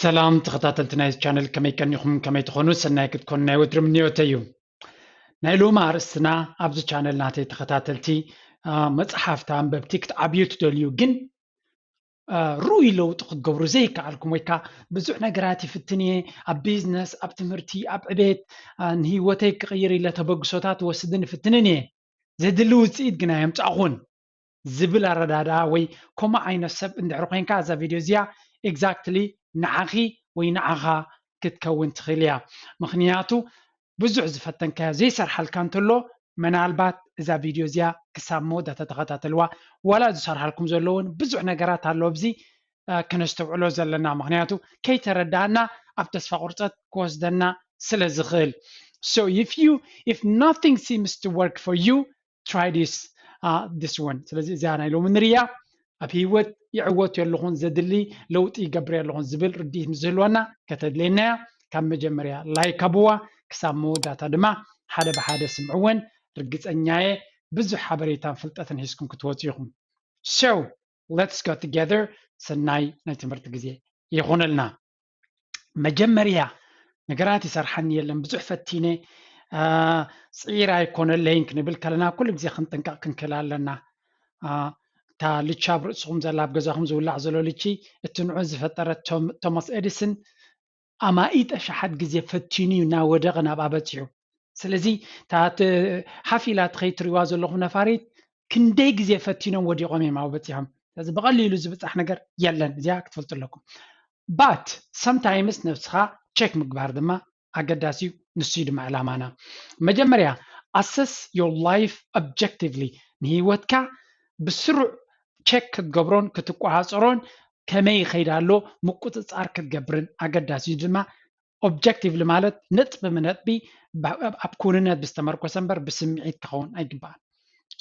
ሰላም ተኸታተልቲ ናይዚ ቻነል፣ ከመይ ቀኒኹም? ከመይ ትኾኑ? ሰናይ ክትኮኑ ናይ ወትሪ ምንዮተይ እዩ። ናይ ሎሚ ኣርእስትና ኣብዚ ቻነል ናተይ ተኸታተልቲ፣ አ፣ መጽሓፍቲ ኣንበብቲ ክትዓብዩ ትደልዩ፣ ግን፣ አ፣ ርኡይ ለውጢ ክትገብሩ ዘይከኣልኩም ወይ ከዓ ብዙሕ ነገራት ይፍትን እየ፣ ኣብ ቢዝነስ፣ ኣብ ትምህርቲ፣ ኣብ ዕቤት፣ አ፣ ንህይወተይ ክቕይር ኢለ ተበግሶታት ወስድን ይፍትንን እየ፣ ዘድሊ ውፅኢት ግና የምፃእኹን ዝብል ኣረዳድኣ ወይ ከምኡ ዓይነት ሰብ እንድሕር ኮይንካ፣ እዛ ቪድዮ እዚኣ ኤግዛክትሊ ንዓኺ ወይ ንዓኻ ክትከውን ትኽእል እያ። ምኽንያቱ ብዙሕ ዝፈተንካዮ ዘይሰርሓልካ እንተሎ፣ ምናልባት እዛ ቪድዮ እዚኣ ክሳብ መወዳእታ ተኸታተልዋ። ዋላ ዝሰርሓልኩም ዘሎ እውን ብዙሕ ነገራት ኣሎ ኣብዚ፣ አ፣ ከነስተውዕሎ ዘለና። ምኽንያቱ ከይተረዳእና ኣብ ተስፋ ቁርፀት ክወስደና ስለ ዝኽእል። So if you, if nothing seems to work for you, try this, uh, this one. ስለዚ እዚኣ ናይ ሎሚ ንርያ፣ ኣብ ህይወት ይዕወት የለኹን፣ ዘድሊ ለውጢ ይገብር የለኹን ዝብል ርድኢት ምስ ዝህልወና ከተድልየና እያ። ካብ መጀመርያ ላይክ ኣብዋ፣ ክሳብ መወዳእታ ድማ ሓደ ብሓደ ስምዕወን። ርግፀኛየ ብዙሕ ሓበሬታን ፍልጠትን ሒዝኩም ክትወፁ ኢኹም። So let's go together። ሰናይ ናይ ትምህርቲ ግዜ ይኹነልና። መጀመርያ ነገራት ይሰርሓኒ የለን፣ ብዙሕ ፈቲነ፣ አ፣ ፅዒር ኣይኮነለይን ክንብል ከለና ኩሉ ግዜ ክንጥንቀቕ ክንክእል ኣለና። አ፣ እታ ልቺ ኣብ ርእስኹም ዘላ፣ ኣብ ገዛኹም ዝውላዕ ዘሎ ልቺ፣ እቲ ንዑ ዝፈጠረ ቶም-፣ ቶማስ ኤዲሰን ኣማኢት ኣሽሓት ግዜ ፈቲኑ እዩ እናወደቐ ናብኣ በፂሑ። ስለዚ እታ ት-፣ ሓፍ ኢላ ትኸይድ ትሪእዋ ዘለኹም ነፋሪት ክንደይ ግዜ ፈቲኖም ወዲቖም እዮም ኣብኡ በፂሖም። ስለዚ ብቐሊሉ ዝብፃሕ ነገር የለን፣ እዚኣ ክትፈልጡ ኣለኩም። But sometimes ነብስኻ ቸክ ምግባር ድማ ኣገዳሲ እዩ። ንሱ እዩ ድማ ዕላማና። መጀመርያ፣ assess your life objectively፣ ንህይወትካ ብስሩዕ ቸክ ክትገብሮን ክትቆፃፀሮን፣ ከመይ ይኸይድ ኣሎ ምቁፅፃር ክትገብርን ኣገዳሲ እዩ። ድማ ኦብጀክቲቭሊ ማለት ነጥቢ ብነጥቢ ብ-፣ ኣብ ክውንነት ብዝተመርኮሰ እምበር ብስምዒት ክኸውን ኣይግባእን።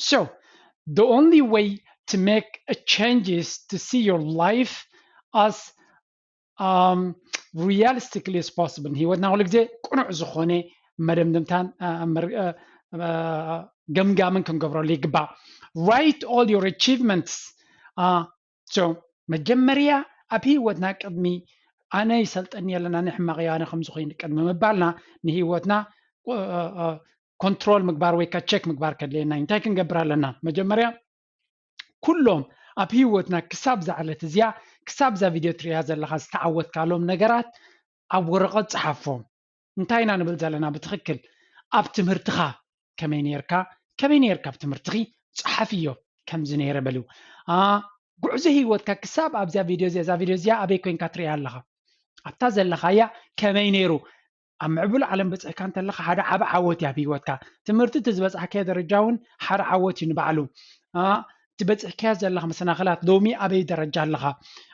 So the only way to make a change is to see your life as, um, realistically as possible። ንህይወትና ኩሉ ግዜ ቅኑዕ ዝኾነ መደምደምታን፣ አ፣ መር-፣ አ፣ አ፣ ገምጋምን ክንገብረሉ ይግባእ። Write all your achievements። አ፣ So መጀመርያ ኣብ ህይወትና ቅድሚ ኣነ ይሰልጠኒ የለን፣ ኣነ ሕማቕ እየ፣ ኣነ ከምዚ ኮይኑ ቅድሚ ምባልና ንህይወትና፣ እ፣ እ፣ ኮንትሮል ምግባር ወይ ከዓ ቸክ ምግባር ከድልየና እዩ። እንታይ ክንገብር ኣለና? መጀመርያ ኩሎም ኣብ ህይወትና ክሳብ እዛ ዕለት እዚኣ፣ ክሳብ እዛ ቪድዮ ትሪእያ ዘለኻ ዝተዓወትካሎም ነገራት ኣብ ወረቐት ፀሓፎም። እንታይ ኢና ንብል ዘለና ብትኽክል? ኣብ ትምህርትኻ ከመይ ነይርካ? ከመይ ነይርካ ኣብ ትምህርትኺ? ፀሓፍዮ። ከምዚ ነይረ በሉ። አ፣ ጉዕዞ ህይወትካ ክሳብ ኣብዚኣ ቪድዮ እዚኣ፣ እዛ ቪድዮ እዚኣ ኣበይ ኮይንካ ትሪእያ ኣለኻ? ኣብታ ዘለኻያ ከመይ ነይሩ? ኣብ ምዕቡል ዓለም በፂሕካ እንተለኻ ሓደ ዓቢ ዓወት እዩ ኣብ ህይወትካ። ትምህርቲ እቲ ዝበፃሕካዮ ደረጃ እውን ሓደ ዓወት እዩ ንባዕሉ። አ፣ እቲ በፂሕካዮ ዘለኻ መሰናኽላት ሎሚ ኣበይ ደረጃ ኣለኻ?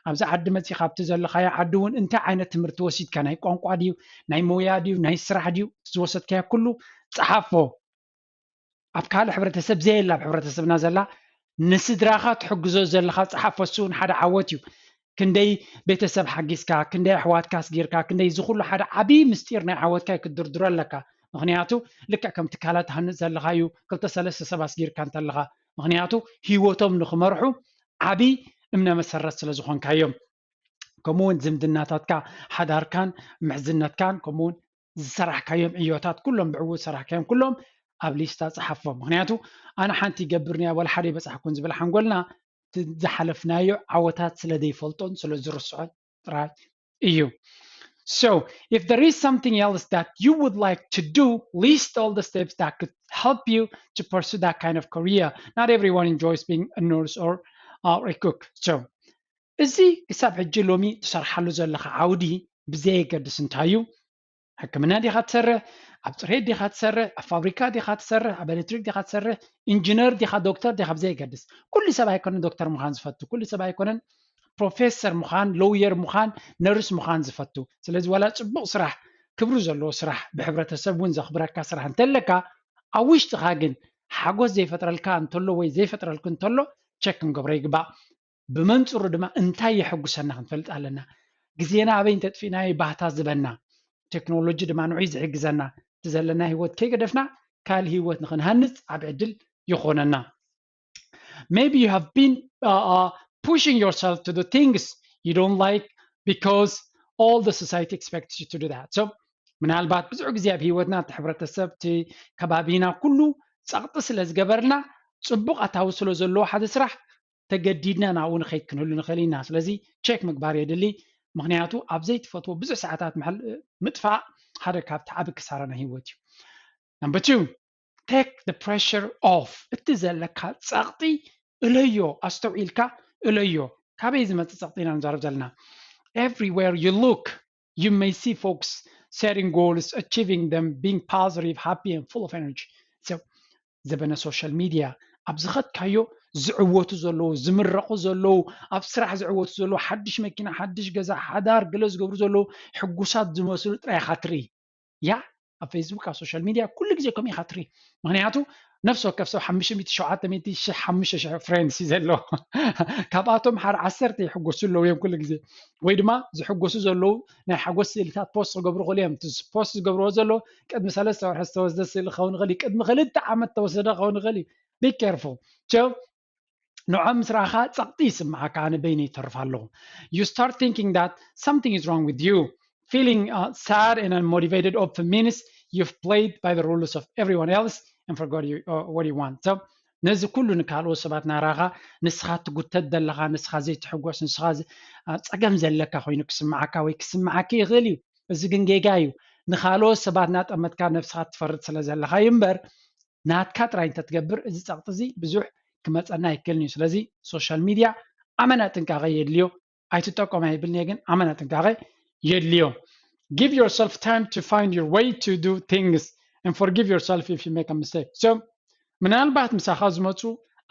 ኣብዚ ዓዲ መፂኻ ኣብቲ ዘለኻዮ ዓዲ እውን እንታይ ዓይነት ትምህርቲ ወሲድካ? ናይ ቋንቋ ድዩ? ናይ ሞያ ድዩ? ናይ ስራሕ ድዩ? እቲ ዝወሰድካዮ ኩሉ ፀሓፎ። ኣብ ካልእ ሕብረተሰብ ዘየላ ኣብ ሕብረተሰብና ዘላ ንስድራኻ ትሕግዞ ዘለኻ ፀሓፎ፣ እሱ እውን ሓደ ዓወት እዩ። ክንደይ ቤተሰብ ሓጊዝካ፣ ክንደይ ኣሕዋትካ ኣስጊርካ፣ ክንደይ፣ እዚ ኩሉ ሓደ ዓብዪ ምስጢር ናይ ዓወትካ እዩ ክትድርድሮ ኣለካ። ምኽንያቱ ልክዕ ከም ትካላት ትሃንፅ ዘለኻ እዩ፣ ክልተ ሰለስተ ሰብ ኣስጊርካ እንተለኻ። ምኽንያቱ ህይወቶም ንኽመርሑ ዓብዪ እምነ መሰረት ስለ ዝኾንካዮም። ከምኡ እውን ዝምድናታትካ፣ ሓዳርካን ምሕዝነትካን፣ ከምኡ እውን ዝሰራሕካዮም ዕዮታት ኩሎም፣ ብዕዉት ዝሰራሕካዮም ኩሎም ኣብ ሊስታ ፀሓፎም። ምኽንያቱ ኣነ ሓንቲ ይገብር ነያ፣ ዋላ ሓደ ይበፃሕኩን ዝብል ሓንጎልና እቲ ዝሓለፍናዮ ዓወታት ስለ ዘይፈልጦን ስለ ዝርስዖን ጥራይ እዩ። So, if there is something else that you would like to do, list all the steps that could help you to pursue that kind of career. Not everyone enjoys being a nurse or, or a cook. So, እዚ ክሳብ ሕጂ ሎሚ ትሰርሓሉ ዘለኻ ዓውዲ ብዘየገድስ እንታይ እዩ? ሕክምና ዲኻ ትሰርሕ? ኣብ ፅሬት ዲኻ ትሰርሕ? ኣብ ፋብሪካ ዲኻ ትሰርሕ? ኣብ ኤሌክትሪክ ዲኻ ትሰርሕ? ኢንጂነር ዲኻ? ዶክተር ዲኻ? ብዘየገድስ፣ ኩሉ ሰብ ኣይኮነን ዶክተር ምዃን ዝፈቱ፣ ኩሉ ሰብ ኣይኮነን ፕሮፌሰር ምዃን፣ ሎየር ምዃን፣ ነርስ ምዃን ዝፈቱ። ስለዚ ዋላ ፅቡቕ ስራሕ፣ ክብሪ ዘለዎ ስራሕ፣ ብሕብረተሰብ እውን ዘኽብረካ ስራሕ እንተለካ፣ ኣብ ውሽጥኻ ግን ሓጎስ ዘይፈጥረልካ እንተሎ ወይ ዘይፈጥረልኩ እንተሎ፣ ቸክ ክንገብሮ ይግባእ። ብመንፅሩ ድማ እንታይ የሐጉሰና ክንፈልጥ ኣለና። ግዜና ኣበይ እንተጥፊእናዮ ባህታ ዝበና፣ ቴክኖሎጂ ድማ ንዑይ ዝሕግዘና፣ እቲ ዘለና ህይወት ከይገደፍና ካልእ ህይወት ንኽንሃንፅ ዓቢ ዕድል ይኾነና። Maybe you have been, uh, uh, pushing yourself to do things you don't like because all the society expects you to do that. So ምናልባት ብዙሕ ግዜ ኣብ ህይወትና እቲ ሕብረተሰብ እቲ ከባቢና ኩሉ ጸቕጢ ስለ ዝገበርና ጽቡቕ ኣታዊ ስለ ዘለዎ ሓደ ስራሕ ተገዲድና ናብኡ ንኸይድ ክንህሉ ንኽእል ኢና። ስለዚ ቸክ ምግባር የድሊ። ምክንያቱ ኣብ ዘይትፈትዎ ብዙሕ ሰዓታት ምጥፋእ ሓደ ካብቲ ዓቢ ክሳራ ናይ ህይወት እዩ። Number two, take the pressure off. እቲ ዘለካ ጸቕጢ እለዮ፣ ኣስተውዒልካ እለዮ። ካበይ ዝመጽእ ጸቕጢ ኢና ንዛረብ ዘለና? Everywhere you look, you may see folks setting goals, achieving them, being positive, happy and full of energy. So ዘበነ ሶሻል ሚድያ ኣብ ዝኸድካዮ ዝዕወቱ ዘለዉ፣ ዝምረቑ ዘለዉ፣ ኣብ ስራሕ ዝዕወቱ ዘለዉ፣ ሓድሽ መኪና፣ ሓድሽ ገዛ፣ ሓዳር ገለ ዝገብሩ ዘለዉ ሕጉሳት ዝመስሉ ጥራይ ኢኻ ትርኢ። ያ ኣብ ፌስቡክ ኣብ ሶሻል ሚድያ ኩሉ ግዜ ከምኡ ኢኻ ትርኢ። ምክንያቱ ነፍሲ ወከፍ ሰብ ሓሙሽተ ሚእቲ፣ ሸውዓተ ሚእቲ፣ ሽሕ፣ ሓሙሽተ ሽሕ ፍሬንድስ እዩ ዘለዎ። ካብኣቶም ሓደ ዓሰርተ ይሕጎሱ ኣለዉ እዮም ኩሉ ግዜ። ወይ ድማ ዝሕጎሱ ዘለዉ ናይ ሓጎስ ስእልታት ፖስት ክገብሩ ይኽእሉ እዮም። እቲ ፖስት ዝገብርዎ ዘለዉ ቅድሚ ሰለስተ ወርሒ ዝተወስደ ስእሊ ክኸውን ይኽእል እዩ። ቅድሚ ክልተ ዓመት ዝተወሰደ ክኸውን ይኽእል እዩ። Be careful። So ንዖም ምስ ረኣኻ ጸቕጢ ይስምዓካ፣ ኣነ በይነይ ይተርፍ ኣለኹ። You start thinking that something is wrong with you. Feeling uh, sad and unmotivated often means you've played by the rules of everyone else and forgot you, uh, what you want. So ነዚ ኩሉ ንካልኦት ሰባት ናራኻ ንስኻ ትጉተት ዘለኻ፣ ንስኻ ዘይትሕጎስ፣ ንስኻ ጸገም ዘለካ ኮይኑ ክስምዓካ ወይ ክስምዓኪ ይኽእል እዩ። እዚ ግን ጌጋ እዩ። ንኻልኦት ሰባት እናጠመትካ ነብስኻ ትፈርድ ስለ ዘለኻ እዩ እምበር ናትካ ጥራይ እንተትገብር እዚ ጸቕጢ እዚ ብዙሕ ክመጸና ኣይክእልን እዩ። ስለዚ ሶሻል ሚድያ ኣመና ጥንቃቐ የድልዮ። ኣይትጠቀሙ ኣይብልን እየ፣ ግን ኣመና ጥንቃቐ የድልዮ። Give yourself time to find your way to do things and forgive yourself if you make a mistake. So ምናልባት ምሳኻ ዝመፁ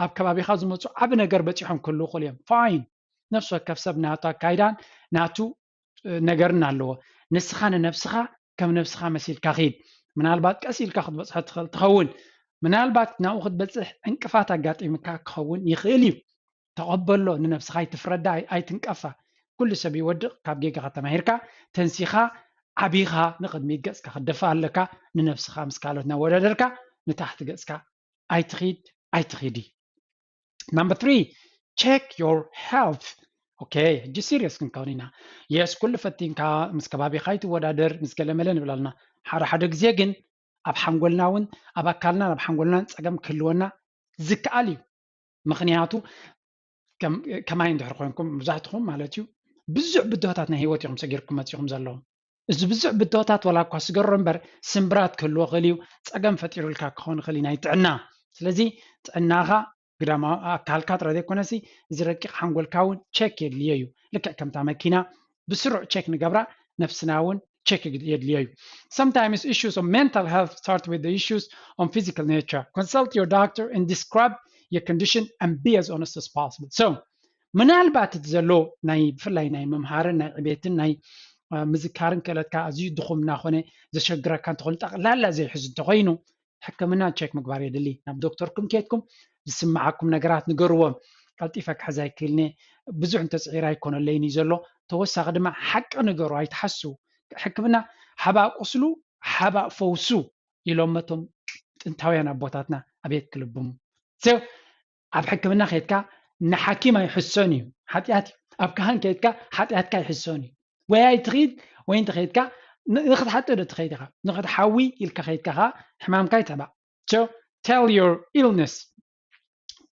ኣብ ከባቢኻ ዝመፁ ዓቢ ነገር በፂሖም ክህልዉ ይኽእሉ እዮም። ፋይን፣ ነፍሲ ወከፍ ሰብ ናቱ ኣካይዳን ናቱ ነገርን ኣለዎ። ንስኻ ንነብስኻ ከም ነብስኻ መሲልካ ኺድ። ምናልባት ቀስ ኢልካ ክትበፅሖ ትኽእል ትኸውን። ምናልባት ናብኡ ክትበፅሕ ዕንቅፋት ኣጋጢምካ ክኸውን ይኽእል እዩ። ተቐበሎ፣ ንነብስኻ ኣይትፍረዳ፣ ኣይትንቀፋ። ኩሉ ሰብ ይወድቕ። ካብ ጌጋኻ ተማሂርካ ተንሲኻ ዓቢኻ ንቕድሚት ገፅካ ክትደፍእ ኣለካ። ንነብስኻ ምስ ካልኦት እናወዳደርካ ንታሕቲ ገፅካ ኣይትኺድ፣ ኣይትኺዲ። Number three, check your health. ኦኬ፣ ሕጂ ሲሪየስ ክንከውን ኢና። የስ፣ ኩሉ ፈቲንካ ምስ ከባቢኻ ኣይትወዳደር፣ ምስ ገለመለ ንብል ኣለና። ሓደ ሓደ ግዜ ግን ኣብ ሓንጎልና እውን ኣብ ኣካልናን ኣብ ሓንጎልናን ጸገም ክህልወና ዝከኣል እዩ። ምኽንያቱ ከማይ እንድሕር ኮይንኩም መብዛሕትኹም ማለት እዩ ብዙሕ ብድሆታት ናይ ህይወት ኢኹም ሰጊርኩም መፂኹም ዘለኹም። እዚ ብዙሕ ብድሆታት ዋላ እኳ ስገሮ እምበር ስምብራት ክህልዎ ክእል እዩ፣ ፀገም ፈጢሩልካ ክኸውን ይኽእል እዩ ናይ ጥዕና። ስለዚ ጥዕናኻ ግዳማ ኣካልካ ጥራይ ዘይኮነሲ እዚ ረቂቕ ሓንጎልካ እውን ቸክ የድልዮ እዩ። ልክዕ ከምታ መኪና ብስሩዕ ቸክ ንገብራ ነብስና እውን ቸክ የድልዮ እዩ። Sometimes issues of mental health start with the issues on physical nature. Consult your doctor and describe your condition and be as honest as possible. So ምናልባት እቲ ዘሎ ናይ ብፍላይ ናይ ምምሃርን ናይ ዕቤትን ናይ ምዝካርን ክእለትካ ኣዝዩ ድኹም እናኾነ ዘሸግረካ እንተኾይኑ ጠቕላላ ዘይሕዝ እንተኾይኑ ሕክምና ቸክ ምግባር የድሊ። ናብ ዶክተርኩም ከድኩም ዝስምዓኩም ነገራት ንገርዎም። ቀልጢፈ ክሕዝ ኣይክእልኒ፣ ብዙሕ እንተፅዒር ኣይኮነለይን እዩ ዘሎ። ተወሳኺ ድማ ሓቂ ንገሩ፣ ኣይትሓስው። ሕክምና ሓባእ ቁስሉ ሓባእ ፈውሱ ኢሎም መቶም ጥንታውያን ኣቦታትና ኣቤት ክልብሙ። So ኣብ ሕክምና ከድካ ንሓኪም ኣይሕሶን እዩ፣ ሓጢኣት እዩ። ኣብ ካህን ከድካ ሓጢኣትካ ኣይሕሶን እዩ። ወይ ኣይትኺድ ወይ እንተኸድካ ንክትሓጥእ ዶ ትኸይድ ኢኻ? ንክትሓዊ ኢልካ ከይድካ ኸዓ ሕማምካ ይትሕባእ። So tell your illness.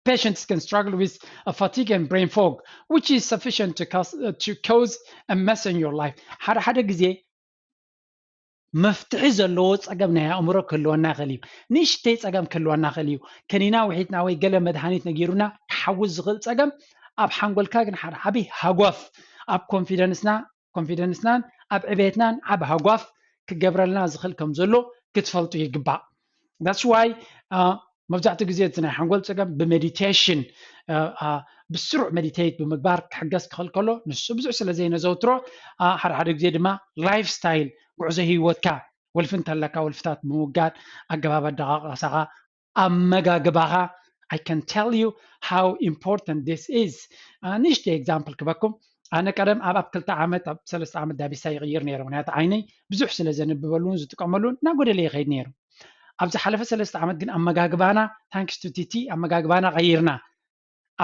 Patients can struggle with a fatigue and brain fog, which is sufficient to cause, uh, to cause a mess in your life. ሓደ ሓደ ግዜ መፍትሒ ዘለዎ ፀገም ናይ ኣእምሮ ክህልወና ይኽእል እዩ። ንእሽተይ ፀገም ክህልወና ይኽእል እዩ። ከኒና ውሒጥና ወይ ገለ መድሃኒት ነጊሩና ክሓውስ ዝኽእል ፀገም ኣብ ሓንጎልካ ግን ሓደ ዓብዪ ሃጓፍ ኣብ ኮንፊደንስና ኮንፊደንስናን ኣብ ዕቤትናን ዓብ ሃጓፍ ክገብረልና ዝኽእል ከም ዘሎ ክትፈልጡ ይግባእ። That's why መብዛሕትኡ ግዜ እቲ ናይ ሓንጎል ፀገም ብሜዲቴሽን ብስሩዕ ሜዲቴት ብምግባር ክሕገዝ ክኽእል ከሎ ንሱ ብዙሕ ስለ ዘይነዘውትሮ ሓደ ሓደ ግዜ ድማ ላይፍ ስታይል ጉዕዞ ህይወትካ ወልፊ እንተለካ ወልፍታት ብምውጋድ ኣገባብ ኣደቃቅሳኻ ኣመጋግባኻ I can tell you how important this is. ንእሽተይ ኤግዛምፕል ክበኩም ኣነ ቀደም ኣብ ኣብ ክልተ ዓመት ኣብ ሰለስተ ዓመት ዳቢሳ ይቕይር ነይረ ምክንያቱ ዓይነይ ብዙሕ ስለ ዘንብበሉን ዝጥቀመሉን እናጎደለ ይኸይድ ነይሩ። ኣብ ዝሓለፈ ሰለስተ ዓመት ግን ኣመጋግባና ታንክስ ቱ ቲቲ ኣመጋግባና ቀይርና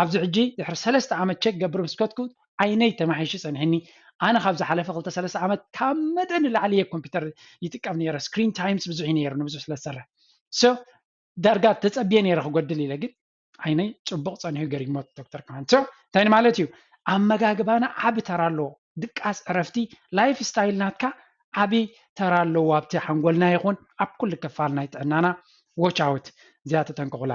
ኣብዚ ሕጂ ድሕሪ ሰለስተ ዓመት ቸክ ገብር ምስ ከድኩ ዓይነይ ተማሒሹ ጸኒሕኒ። ኣነ ካብ ዝሓለፈ ክልተ ሰለስተ ዓመት ካብ መጠን ንላዕሊ እየ ኮምፒውተር ይጥቀም ነይረ። ስክሪን ታይምስ ብዙሕ እዩ ነይሩ፣ ንብዙሕ ስለ ዝሰርሕ። So ዳርጋ ተጸብየ ነይረ ክጎድል ኢለ፣ ግን ዓይነይ ጽቡቕ ጸኒሑ ገሪሞ ዶክተር ከማን። So እንታይ ማለት እዩ? ኣመጋግባና ዓቢ ተራ ኣለዎ። ድቃስ፣ ዕረፍቲ፣ ላይፍ ስታይል ናትካ ዓቢ ተራ ኣለዎ ኣብቲ ሓንጎልና ይኹን ኣብ ኩሉ ክፋል ናይ ጥዕናና። Watch out፣ እዚኣ ተጠንቀቑላ።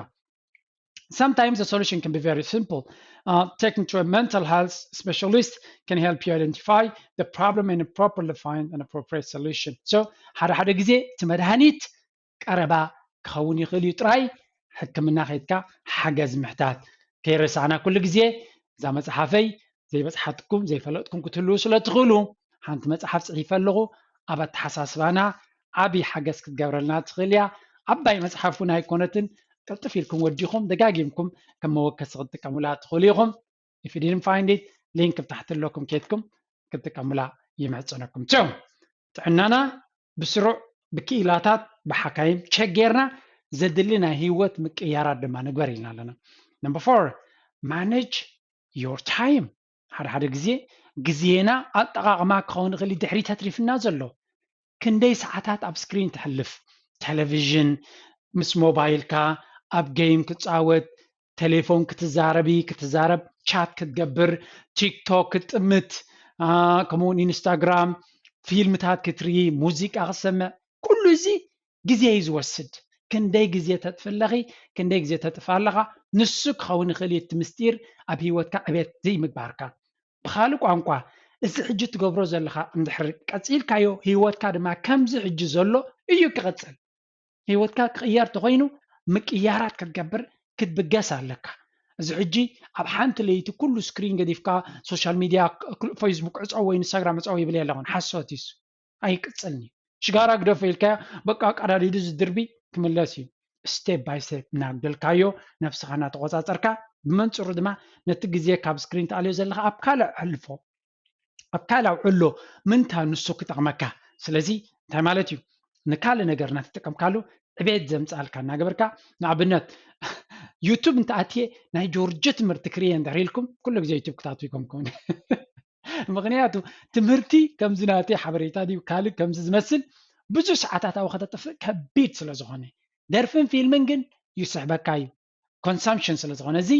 Sometimes the solution can be very simple. Uh, taking to a mental health specialist can help you identify the problem and properly find an appropriate solution. So ሓደ ሓደ ግዜ እቲ መድሃኒት ቀረባ ክኸውን ይኽእል እዩ ጥራይ፣ ሕክምና ከይድካ ሓገዝ ምሕታት። ከይረሳዕና ኩሉ ግዜ እዛ መጽሓፈይ ዘይበጽሓትኩም ዘይፈለጥኩም ክትህልዉ ስለ ትኽእሉ፣ ሓንቲ መጽሓፍ ጽሒፈ ኣለኹ። ኣብ ኣተሓሳስባና ዓቢ ሓገዝ ክትገብረልና ትኽእል እያ። ዓባይ መጽሓፍ እውን ኣይኮነትን። ቅልጥፍ ኢልኩም ወዲኹም ደጋጊምኩም ከም መወከሲ ክትጥቀሙላ ትኽእሉ ኢኹም። If you didn't find it, ሊንክ ብታሕቲ ኣለኩም፣ ኬድኩም ክትጥቀሙላ ይምሕጸነኩም። So ጥዕናና ብስሩዕ ብክኢላታት ብሓካይም ቸክ ጌርና ዘድሊ ናይ ህይወት ምቅያራት ድማ ንግበር ኢልና ኣለና። Number four, manage your time። ሓደ ሓደ ግዜ ግዜና ኣጠቓቕማ ክኸውን ይኽእል እዩ ድሕሪት ኣትሪፍና ዘሎ። ክንደይ ሰዓታት ኣብ ስክሪን ተሕልፍ? ቴሌቪዥን፣ ምስ ሞባይልካ ኣብ ጌም ክጻወት፣ ቴሌፎን ክትዛረቢ ክትዛረብ፣ ቻት ክትገብር፣ ቲክቶክ ክትጥምት፣ ከምኡውን ኢንስታግራም፣ ፊልምታት ክትርኢ፣ ሙዚቃ ክትሰምዕ፣ ኩሉ እዚ ግዜ እዩ ዝወስድ። ክንደይ ግዜ ተጥፊ ኣለኺ፣ ክንደይ ግዜ ተጥፊ ኣለኻ? ንሱ ክኸውን ይኽእል እዩ እቲ ምስጢር ኣብ ህይወትካ ዕቤት ዘይምግባርካ። ብኻልእ ቋንቋ፣ እዚ ሕጂ ትገብሮ ዘለኻ እንድሕር ቀጺልካዮ፣ ህይወትካ ድማ ከምዚ ሕጂ ዘሎ እዩ ክቕጽል። ህይወትካ ክቕየር ተኾይኑ፣ ምቅያራት ክትገብር ክትብገስ ኣለካ። እዚ ሕጂ ኣብ ሓንቲ ለይቲ ኩሉ ስክሪን ገዲፍካ፣ ሶሻል ሚድያ፣ ፌስቡክ ዕጸዎ፣ ኢንስታግራም ዕጸዎ ይብል የለኹን። ሓሶት እዩ እሱ። ኣይቅጽልን እዩ። ሽጋራ ግደፎ ኢልካዮ፣ በቃ ቀዳዲዱ ዝድርቢ ክምለስ እዩ። ስቴፕ ባይ ስቴፕ እናብደልካዮ፣ ነብስኻ እናተቆጻጸርካ፣ ብመንጽሩ ድማ ነቲ ግዜ ካብ ስክሪን ትኣልዮ ዘለኻ ኣብ ካልእ ኣሕልፎ፣ ኣብ ካልእ ኣውዕሎ። ምንታ ንሱ ክጠቕመካ። ስለዚ እንታይ ማለት እዩ? ንካልእ ነገር እናተጠቀምካሉ ዕቤት ዘምጽኣልካ እናገበርካ፣ ንኣብነት ዩቱብ እንተኣትየ ናይ ጆርጆ ትምህርቲ ክርእየ እንድሕር ኢልኩም፣ ኩሉ ግዜ ዩቱብ ክትኣትዉ ኣይኮንኩን። ምኽንያቱ ትምህርቲ ከምዚ ናተይ ሓበሬታ ድዩ ካልእ ከምዚ ዝመስል ብዙሕ ሰዓታት ኣብኡ ከተጥፍእ ከቢድ ስለ ዝኾነ፣ ደርፍን ፊልምን ግን ይስሕበካ እዩ። ኮንሳምፕሽን ስለ ዝኾነ፣ እዚ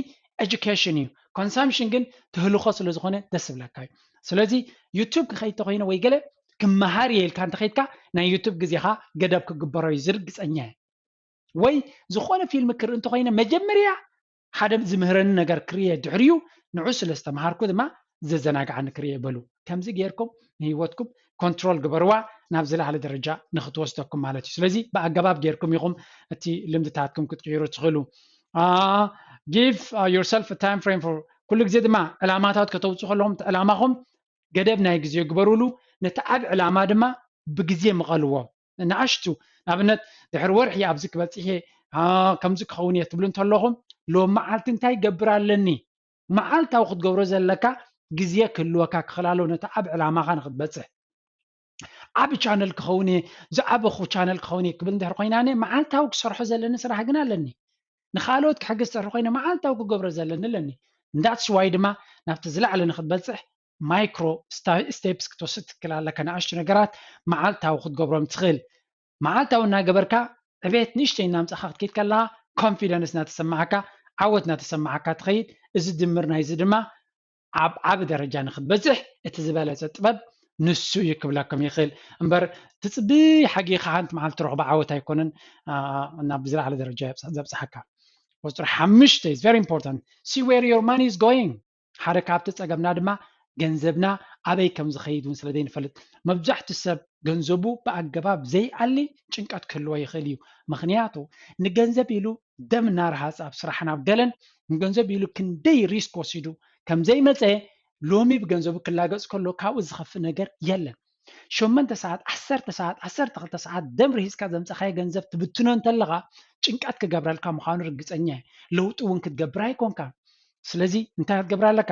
ኤጁኬሽን እዩ። ኮንሳምፕሽን ግን ትህልኾ ስለ ዝኾነ ደስ ዝብለካ እዩ። ስለዚ ዩቱብ ክኸይድ ተኾይነ ወይ ገለ ክመሃር እየ ኢልካ እንተኸይድካ፣ ናይ ዩቱብ ግዜኻ ገደብ ክግበሮ እዩ ዝርግጸኛ እየ። ወይ ዝኾነ ፊልም ክርኢ እንተኾይነ፣ መጀመርያ ሓደ ዝምህረኒ ነገር ክርእየ፣ ድሕሪኡ ንዑ ስለ ዝተምሃርኩ ድማ ዘዘናግዓኒ ክርእየ በሉ። ከምዚ ጌርኩም ንህይወትኩም ኮንትሮል ግበርዋ፣ ናብ ዝለዓለ ደረጃ ንክትወስደኩም ማለት እዩ። ስለዚ ብኣገባብ ጌርኩም ኢኹም እቲ ልምድታትኩም ክትቅይሩ ትኽእሉ። Give yourself a time frame for፣ ኩሉ ግዜ ድማ ዕላማታት ከተውፅኡ ከለኹም፣ እቲ ዕላማኹም ገደብ ናይ ግዜ ግበሩሉ፣ ነቲ ዓብ ዕላማ ድማ ብግዜ ምቐልዎ። ንኣሽቱ፣ ንኣብነት ድሕሪ ወርሒ ኣብዚ ክበፅሕ እየ፣ ከምዚ ክኸውን እየ ትብሉ እንተለኹም፣ ሎም መዓልቲ እንታይ ገብር ኣለኒ? መዓልታዊ ክትገብሮ ዘለካ ግዜ ክህልወካ ክኽእል ኣለዎ፣ ነቲ ዓብ ዕላማኻ ንክትበፅሕ። ዓብ ቻነል ክኸውን እየ፣ ዝዓበኹ ቻነል ክኸውን እየ ክብል እንድሕር ኮይና፣ ኣነ መዓልታዊ ክሰርሖ ዘለኒ ስራሕ ግን ኣለኒ። ንኻልኦት ክሕግዝ ዝሰርሕ ኮይነ መዓልታዊ ክገብሮ ዘለኒ ኣለኒ። That's why ድማ ናብቲ ዝለዓለ ንክትበፅሕ ማይክሮ ስቴፕስ ክትወስድ ትክእል ኣለካ። ንኣሽቱ ነገራት መዓልታዊ ክትገብሮም ትኽእል። መዓልታዊ እናገበርካ ዕቤት ንእሽተይ እናምፃእካ ክትከይድ ከለካ፣ ኮንፊደንስ እናተሰማዓካ፣ ዓወት እናተሰማዓካ ትኸይድ። እዚ ድምር ናይዚ ድማ ኣብ ዓቢ ደረጃ ንክትበፅሕ እቲ ዝበለፀ ጥበብ ንሱ እዩ ክብለኩም ይኽእል እምበር፣ ትፅቢ ሓጊኻ ሓንቲ መዓልቲ ትረኽቦ ዓወት ኣይኮነን ናብ ዝለዓለ ደረጃ ዘብፅሓካ። ቁፅሪ ሓሙሽተ is very important. See where your money is going. ሓደ ካብቲ ጸገምና ድማ ገንዘብና ኣበይ ከም ዝኸይድ እውን ስለ ዘይንፈልጥ፣ መብዛሕትኡ ሰብ ገንዘቡ ብኣገባብ ዘይኣሊ ጭንቀት ክህልዎ ይኽእል እዩ። ምኽንያቱ ንገንዘብ ኢሉ ደም እናረሃጸ ኣብ ስራሕን ኣብ ገለን ንገንዘብ ኢሉ ክንደይ ሪስክ ወሲዱ ከም ዘይመጸ፣ ሎሚ ብገንዘቡ ክላገጽ ከሎ ካብኡ ዝኸፍእ ነገር የለን። ሸሞንተ ሰዓት፣ ዓሰርተ ሰዓት፣ ዓሰርተ ክልተ ሰዓት ደም ርሂጽካ ዘምጻኻዮ ገንዘብ ትብትኖ እንተለኻ ጭንቀት ክገብረልካ ምዃኑ ርግጸኛ እየ። ለውጢ እውን ክትገብር ኣይኮንካን። ስለዚ እንታይ ክትገብር ኣለካ?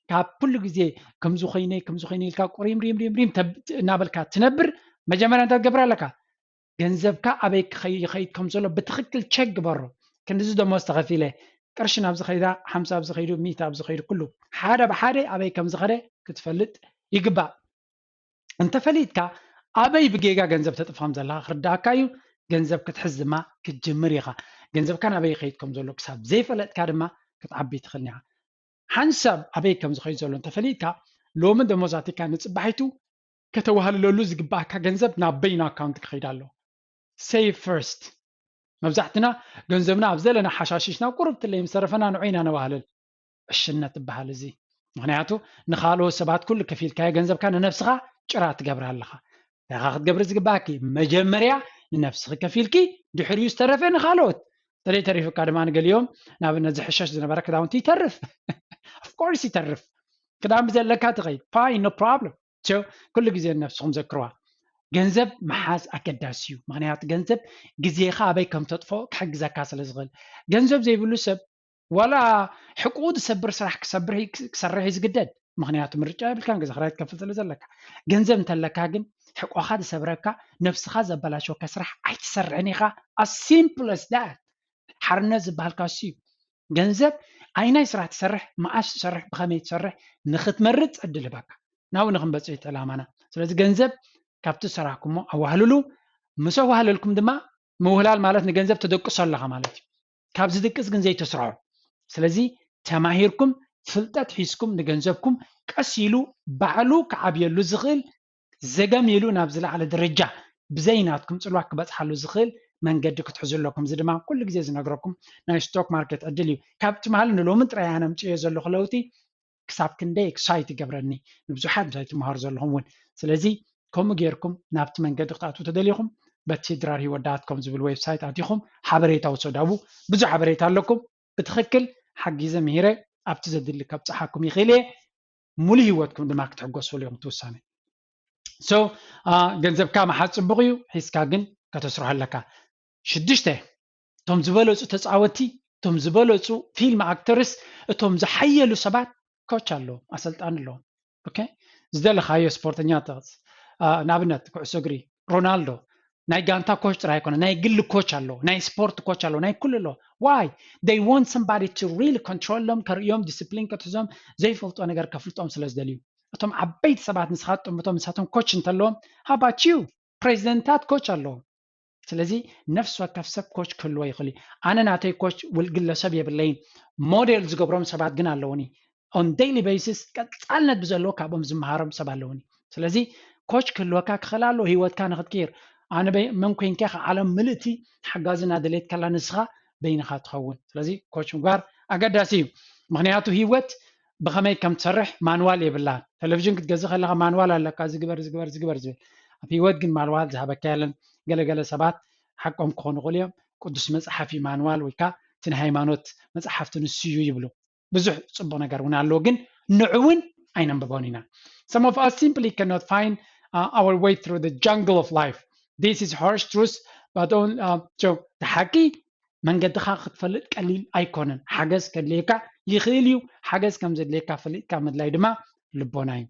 ካብ ኩሉ ግዜ ከምዚ ኮይነ ከምዚ ኮይነ ኢልካ ቁሪም ሪም ሪም ሪም እናበልካ ትነብር፣ መጀመርያ እንታይ ክትገብር ኣለካ? ገንዘብካ ኣበይ ይኸይድ ከም ዘሎ ብትኽክል ቸክ ግበሮ። ክንድዚ ደሞዝ ተኸፊለ፣ ቅርሺ ናብ ዝኸይዳ ሓምሳ ኣብ ዝኸይዱ ሚእቲ ኣብ ዝኸይዱ ኩሉ ሓደ ብሓደ ኣበይ ከም ዝኸደ ክትፈልጥ ይግባእ። እንተፈሊጥካ ኣበይ ብጌጋ ገንዘብ ተጥፍኸም ዘለካ ክርዳእካ እዩ። ገንዘብ ክትሕዝ ድማ ክትጅምር ኢኻ። ገንዘብካ ናበይ ይኸይድ ከም ዘሎ ክሳብ ዘይፈለጥካ ድማ ክትዓቢ ትኽእል ኢኻ። ሓንሳብ ኣበይ ከም ዝኸይድ ዘሎ እንተፈሊጥካ ሎሚ ደሞዝ ኣቲካ ንፅባሒቱ ከተዋህልለሉ ዝግባኣካ ገንዘብ ናብ በይኑ ኣካውንት ክኸይድ ኣሎ። Save first። መብዛሕትና ገንዘብና ኣብ ዘለና ሓሻሽሽና ቁሩብ ትለይ ምስ ተረፈና ንዑ ኢና ነዋህልል። ዕሽነት ትበሃል እዚ። ምክንያቱ ንካልኦት ሰባት ኩሉ ከፊልካዮ ገንዘብካ ንነብስኻ ጭራ ትገብር ኣለኻ። ንኻ ክትገብሪ ዝግባኣኪ መጀመርያ ንነብስኺ ከፊልኪ ድሕሪኡ ዝተረፈ ንካልኦት። ተደይ ተሪፉካ ድማ ንገሊኦም ንኣብነት ዝሕሸሽ ዝነበረ ክዳውንቲ ይተርፍ። Of course ይተርፍ። ክዳን ብዘለካ ትኸይድ fine no problem። ኩሉ ግዜ ንነብስኹም ዘክርዋ። ገንዘብ ምሓዝ ኣገዳሲ እዩ። ምክንያቱ ገንዘብ ግዜኻ ኣበይ ከም ተጥፎ ክሕግዘካ ስለ ዝኽእል። ገንዘብ ዘይብሉ ሰብ ዋላ ሕቁኡ ዝሰብር ስራሕ ክሰብር ክሰርሕ እዩ ዝግደድ። ምክንያቱ ምርጫ የብልካን፣ ገዛ ክራይ ትከፍል ስለ ዘለካ። ገንዘብ እንተለካ ግን ሕቆኻ ዝሰብረካ፣ ነብስኻ ዘበላሸወካ ስራሕ ኣይትሰርሕን ኢኻ። As simple as that። ሓርነት ዝበሃልካ እሱ እዩ። ገንዘብ ኣይናይ ስራሕ ትሰርሕ፣ መኣስ ትሰርሕ፣ ብኸመይ ትሰርሕ ንክትመርፅ ዕድል ይህበካ። ናብኡ ንክንበፅሕ እቲ ዕላማና። ስለዚ ገንዘብ ካብቲ ዝሰራሕኩሞ ኣዋህልሉ። ምስ ኣዋህለልኩም ድማ ምውህላል ማለት ንገንዘብ ተደቅሶ ኣለኻ ማለት እዩ። ካብ ዝድቅስ ግን ዘይተስርሖ። ስለዚ ተማሂርኩም ፍልጠት ሒዝኩም ንገንዘብኩም ቀስ ኢሉ ባዕሉ ክዓብየሉ ዝኽእል ዘገም ኢሉ ናብ ዝለዓለ ደረጃ ብዘይ ናትኩም ፅልዋ ክበፅሓሉ ዝኽእል መንገዲ ክትሕዙ ኣለኩም። እዚ ድማ ኩሉ ግዜ ዝነግረኩም ናይ ስቶክ ማርኬት ዕድል እዩ። ካብ ትማሊ ንሎሚ ጥራይ ኣነ ኣምፅዮ ዘለኹ ለውጢ ክሳብ ክንደይ ኤክሳይት ይገብረኒ። ንብዙሓት እንታይ ትመሃሩ ዘለኹም እውን። ስለዚ ከምኡ ጌርኩም ናብቲ መንገዲ ክትኣትዉ ተደሊኹም በቲ ድራር ህይወት ዳት ኮም ዝብል ዌብሳይት ኣቲኹም ሓበሬታ ውሰዱ። ኣብኡ ብዙሕ ሓበሬታ ኣለኩም። ብትኽክል ሓጊዘ ምሂረ ኣብቲ ዘድሊ ከብፅሓኩም ይኽእል እየ። ሙሉ ህይወትኩም ድማ ክትሕጎስሉ እዮም ትውሳነ። So ገንዘብካ መሓዝ ፅቡቕ እዩ፣ ሒዝካ ግን ከተስርሖ ኣለካ። ሽዱሽተ፣ እቶም ዝበለፁ ተፃወቲ፣ እቶም ዝበለፁ ፊልም ኣክተርስ፣ እቶም ዝሓየሉ ሰባት ኮች ኣለዎም፣ ኣሰልጣኒ ኣለዎም። ኦኬ፣ ዝደለኻዮ ስፖርተኛ ጠቕስ። ንኣብነት ኩዕሶ እግሪ ሮናልዶ ናይ ጋንታ ኮች ጥራይ ኣይኮነ፣ ናይ ግሊ ኮች ኣለዎ፣ ናይ ስፖርት ኮች ኣለዎ፣ ናይ ኩሉ ኣለዎ። Why? They want somebody to really control them፣ ከርእዮም፣ ዲስፕሊን ከትሕዞም፣ ዘይፈልጦ ነገር ከፍልጦም ስለ ዝደልዩ። እቶም ዓበይቲ ሰባት ንስኻ ትጥምቶም ንሳቶም ኮች እንተለዎም፣ how about you? ፕሬዚደንታት ኮች ኣለዎም። ስለዚ ነፍሲ ወከፍ ሰብ ኮች ክህልዎ ይኽእል እዩ። ኣነ ናተይ ኮች ግለሰብ የብለይን፣ ሞዴል ዝገብሮም ሰባት ግን ኣለውኒ። On daily basis ቀፃልነት ብዘለዎ ካብኦም ዝመሃሮም ሰብ ኣለውኒ። ስለዚ ኮች ክህልወካ ክኽእል ኣለዎ ህይወትካ ንክትቅይር። ኣነ መን ኮይንካ ኢኻ ዓለም ምልእቲ ሓጋዚ እናደለየት ከላ ንስኻ በይንኻ ትኸውን። ስለዚ ኮች ምግባር ኣገዳሲ እዩ። ምክንያቱ ህይወት ብኸመይ ከም ትሰርሕ ማንዋል የብላን። ቴሌቪዥን ክትገዝእ ከለኻ ማንዋል ኣለካ፣ ዝግበር ዝግበር ዝግበር ዝብል። ኣብ ህይወት ግን ማንዋል ዝሃበካ የለን። ገለገለ ሰባት ሓቆም ክኾኑ ይኽእሉ እዮም። ቅዱስ መፅሓፍ እዩ ማንዋል ወይ ከዓ እቲ ናይ ሃይማኖት መፅሓፍቲ ንሱ እዩ ይብሉ። ብዙሕ ፅቡቕ ነገር እውን ኣለዎ፣ ግን ንዑ እውን ኣይነንብቦን ኢና። Some of us simply cannot find uh, our way through the jungle of life. This is harsh truth, but on, uh, so እቲ ሓቂ መንገድኻ ክትፈልጥ ቀሊል ኣይኮነን። ሓገዝ ከድልየካ ይኽእል እዩ። ሓገዝ ከም ዘድልየካ ፈሊጥካ ምድላይ ድማ ልቦና እዩ።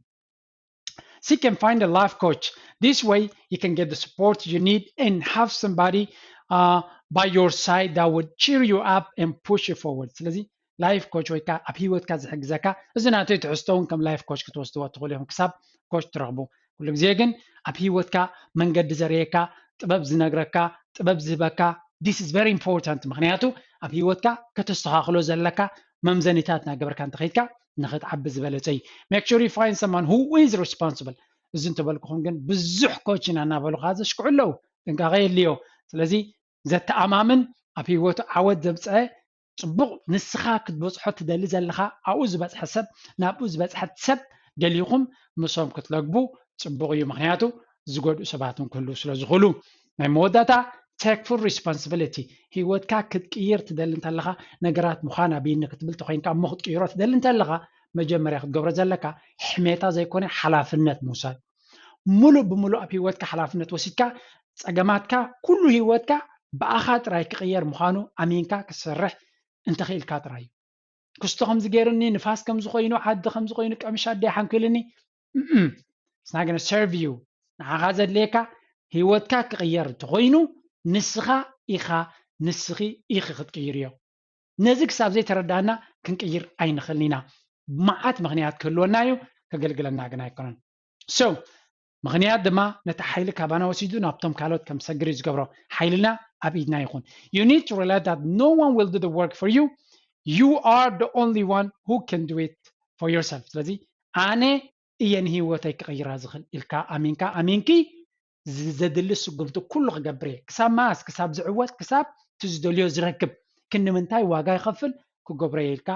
Seek and find a life coach. This way you can get the support you need and have somebody uh, by your side that would cheer you up and push you forward. ስለዚ ላይፍ ኮች ወይ ከዓ ኣብ ህይወትካ ዝሕግዘካ፣ እዚ ናተይ ትሕዝቶ እውን ከም ላይፍ ኮች ክትወስድዎ ትኽእሉ ኢኹም ክሳብ ኮች ትረኽቡ። ኩሉ ግዜ ግን ኣብ ህይወትካ መንገዲ ዘርእየካ፣ ጥበብ ዝነግረካ፣ ጥበብ ዝህበካ this is very important። ምክንያቱ ኣብ ህይወትካ ከተስተኻኽሎ ዘለካ መምዘኒታት እናገበርካ እንተኸይድካ ንኽትዓቢ ዝበለፀ እዩ። Make sure you find someone who is responsible። እዚ እንተበልኩኹም ግን ብዙሕ ኮች ኢና እናበሉ ከዓ ዘሽክዑ ኣለዉ። ጥንቃቐ የድልዮ። ስለዚ ዘተኣማምን ኣብ ህይወቱ ዓወት ዘምፀአ ፅቡቕ ንስኻ ክትበፅሖ ትደሊ ዘለኻ ኣብኡ ዝበፅሐ ሰብ ናብኡ ዝበፅሐት ሰብ ደሊኹም ምስኦም ክትለግቡ ፅቡቕ እዩ። ምክንያቱ ዝጎድኡ ሰባት እውን ክህልዉ ስለ ዝኽእሉ። ናይ መወዳእታ take full responsibility። ህይወትካ ክትቅይር ትደሊ እንተለኻ፣ ነገራት ምዃን ኣበይኒ ክትብል ተኮይንካ እሞ ክትቅይሮ ትደሊ እንተለኻ፣ መጀመርያ ክትገብሮ ዘለካ ሕሜታ ዘይኮነ ሓላፍነት ምውሳድ። ሙሉእ ብሙሉእ ኣብ ህይወትካ ሓላፍነት ወሲድካ ፀገማትካ ኩሉ ህይወትካ ብኣኻ ጥራይ ክቕየር ምዃኑ ኣሚንካ ክትሰርሕ እንተኽኢልካ ጥራይ እዩ። ክስቶ ከምዚ ገይሩኒ፣ ንፋስ ከምዚ ኮይኑ፣ ዓዲ ከምዚ ኮይኑ፣ ቀምሽ ኣደይ ሓንኪሉኒ። እም፣ it's not gonna serve you። ንዓኻ ዘድልየካ ህይወትካ ክቕየር እንተኾይኑ ንስኻ ኢኻ፣ ንስኺ ኢኺ ክትቅይርዮ። ነዚ ክሳብ ዘይተረዳእና ክንቅይር ኣይንኽእልን ኢና። መዓት ምኽንያት ክህልወና እዩ፣ ከገልግለና ግን ኣይኮነን። So ምኽንያት ድማ ነቲ ሓይሊ ካባና ወሲዱ ናብቶም ካልኦት ከም ሰግር እዩ ዝገብሮ። ሓይልና ኣብ ኢድና ይኹን። You need to realize that no one will do the work for you. You are the only one who can do it for yourself. ስለዚ ኣነ እየ ንህይወተይ ክቕይራ ዝኽእል ኢልካ ኣሚንካ ኣሚንኪ ዘድሊ ስጉምቲ ኩሉ ክገብር እየ። ክሳብ መዓስ? ክሳብ ዝዕወት፣ ክሳብ እቲ ዝደልዮ ዝረክብ። ክንምንታይ ዋጋ ይኸፍል ክገብሮ እየ ኢልካ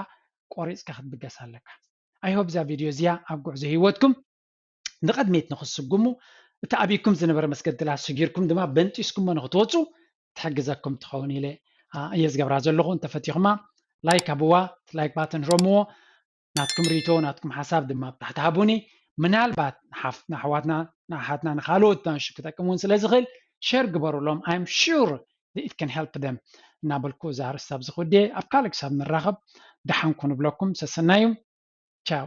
ቆሪፅካ ክትብገስ ኣለካ። I hope እዛ ቪድዮ እዚኣ ኣብ ጉዕዞ ህይወትኩም ንቐድሜት ንክትስጉሙ፣ እቲ ኣብይኩም ዝነበረ መስገድላት ስጊርኩም ድማ በንጢስኩሞ ንክትወፁ ትሕግዘኩም ትኸውን ኢለ እየ ዝገብራ ዘለኹ። እንተፈቲኹማ ላይክ ሃብዋ፣ ላይክ ባተን ረምዎ። ናትኩም ሪቶ ናትኩም ሓሳብ ድማ ብታሕቲ ሃቡኒ። ምናልባት ንሓፍትና ኣሕዋትና ንኣሓትና ንካልኦት ኣንሹ ክጠቅም እውን ስለ ዝኽእል ሸር ግበሩሎም። I'm sure it can help them እናበልኩ እዛ ርእስታ ኣብዚ ክውዴ ኣብ ካልእ ክሳብ ንራኸብ ደሓን ኩኑ ብለኩም ሰሰናዩ። ቻው።